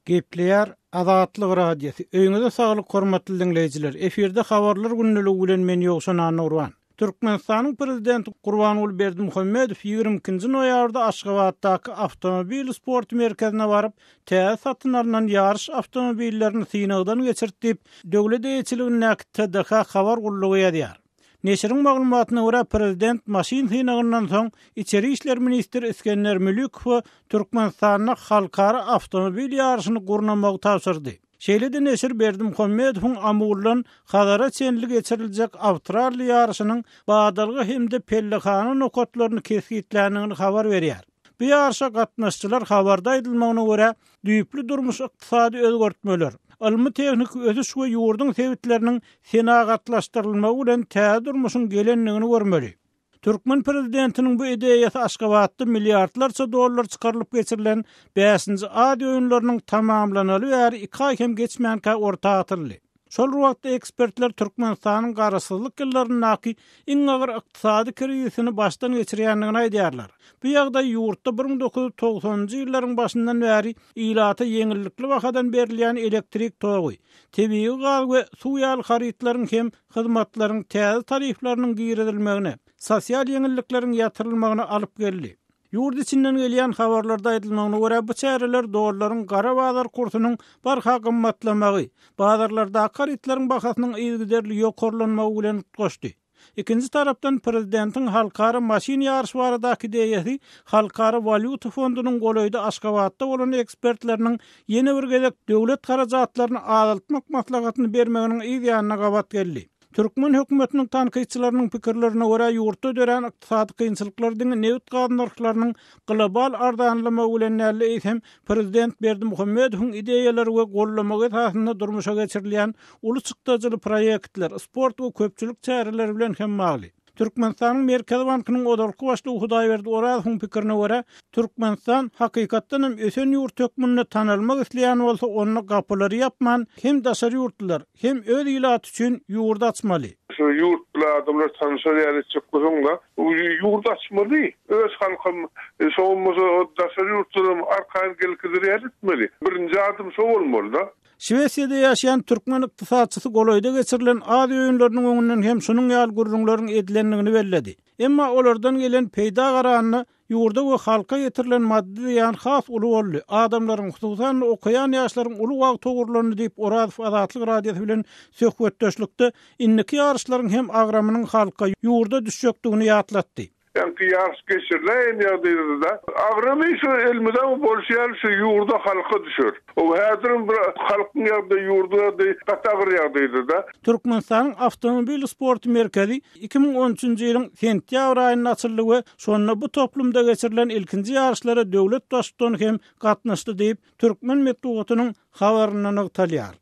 Gepleýär Azatlyk Radiosy. Öýüňize saglyk hormatly diňleýjiler. Efirde habarlar gündeligi bilen men Ýowşan Annagurban. Türkmenistanyň Prezidenti Gurbanguly Berdimuhamedow 22-nji noýabrda Aşgabatdaky awtomobil sporty merkezine baryp, täze satyn alnan ýaryş awtomobillerini synagdan geçirdi diýip, döwlet eýeçiligindäki TDH habar gullugy ýazýar. Neşiriň maglumatyna görä, prezident maşyn synagyndan soň içeri işler ministri Isgender Mülükowa Türkmenistanda halkara awtomobil ýaryşyny gurnamagy tabşyrdy. Şeýle-de neşir Berdimuhamedowyň Amuldan Hazara çenli geçiriljek awtoralli ýaryşynyň badalga hem-de pellehana nokatlaryny kesgitländigini habar berýär. Bu ýaryşa gatnaşyjylar habarda aýdylmagyna görä, düýpli durmuş-ykdysady özgertmeler, ylmy-tehniki ösüş we ýurduň sebitleriniň senagatlaşdyrylmagy bilen täze durmuşyň gelendigini görmeli. Türkmen prezidentiniň bu ideýasy Aşgabatda milliardlarça dollar çykarylyp geçirilen Bäşinji Aziýa oýunlarynyň tamamlanaly bäri iki aý hem geçmänkä orta atyldy. Şol bir wagtda ekspertler Türkmenistanyň garaşsyzlyk ýyllaryndaky iň agyr ykdysady krizisini başdan geçirýändigini aýdýarlar. Bu ýagdaý ýurtda 1990-njy ýyllaryň başyndan bäri ilata ýeňillikli bahadan berilýän elektrik togy, tebigy gaz we suw ýaly harytlaryň hem hyzmatlaryň täze tarifleriniň girizilmegine, sosial ýeňillikleriň ýatyrylmagyna alyp geldi. Ýurt içinden gelýän habarlarda aýdylmagyna görä, bu çäreler dollaryň gara bazar kursunyň barha gymmatlamagy, bazarlardaky harytlaryň bahasynyň yzygiderli ýokarlanmagy bilen utgaşdy. Ikinji tarapdan, prezidentiň halkara maşyn ýaryşy baradaky ideýasy Halkara walýuta fondunyň golaýda Aşgabatda bolan ekspertleriniň ýene bir gezek döwlet harajatlaryny azaltmak maslahatyny bermeginiň yz ýanyna gabat geldi. Türkmen hökümetiniň tankytçylarynyň pikirlerine görä, ýurtda dörän ykdysady kynçylyklar diňe nebit-gaz nyrhlarynyň global arzanlamagy bilen däl-de, eýsem, prezident Berdimuhamedowyň ideýalary we goldamagy esasynda durmuşa geçirilýän uly çykdajyly proýektler, sport we köpçülik çäreleri bilen hem bagly. Türkmenistanyň Merkezi bankynyň ozalky başlygy Hudaýberdi Orazowyň pikirine görä, Türkmenistan hakykatdan hem ösen ýurt hökmünde tanalmak isleýän bolsa, onda gapylary ýapman, hem daşary ýurtlular, hem öz ilaty üçin ýurdy açmaly. Şu ýurt bilen adamlar tanyşar ýaly etjek bolsaň-da, ýurdy açmaly. Öz halkam, şo bolmasa daşary ýurtlaram arkaýyn gelip-gider ýaly etmeli. Birinji adym şo bolmaly-da. Şwesiýada ýaşaýan türkmen ykdysatçysy golaýda geçirilen Aziýa oýunlarynyň öňünden hem şunuň ýaly gürrüňleriň edilendigini belledi. Emma olardan gelen peýda garanda, ýurda we halka ýetirilen maddy zyýan has uly boldy, adamlaryň, hususan-da, okaýan ýaşlaryň uly wagty ogurlandy diýip, Orazow Azatlyk Radiosy bilen söhbetdeşlikde indiki ýaryşlaryň hem agramynyň halka, ýurda düşjekdigini ýatlatdy. Ýaňky ýaryş geçiriläýen ýagdaýda-da agramy şu elmydama bolşy ýaly şu ýurda halka düşer. O häzirem bir halkyň ýagdaýy ýurduň ýagdaýy gaty agyr ýagdaýda-da. Türkmenistanyň Awtomobil sporty merkezi 2013-nji ýylyň sentýabr aýynda açyldy we şonda bu toplumda geçirilen ilkinji ýaryşlara döwlet Baştutany hem gatnaşdy diýip, türkmen metbugatynyň habarynda nygtalýar.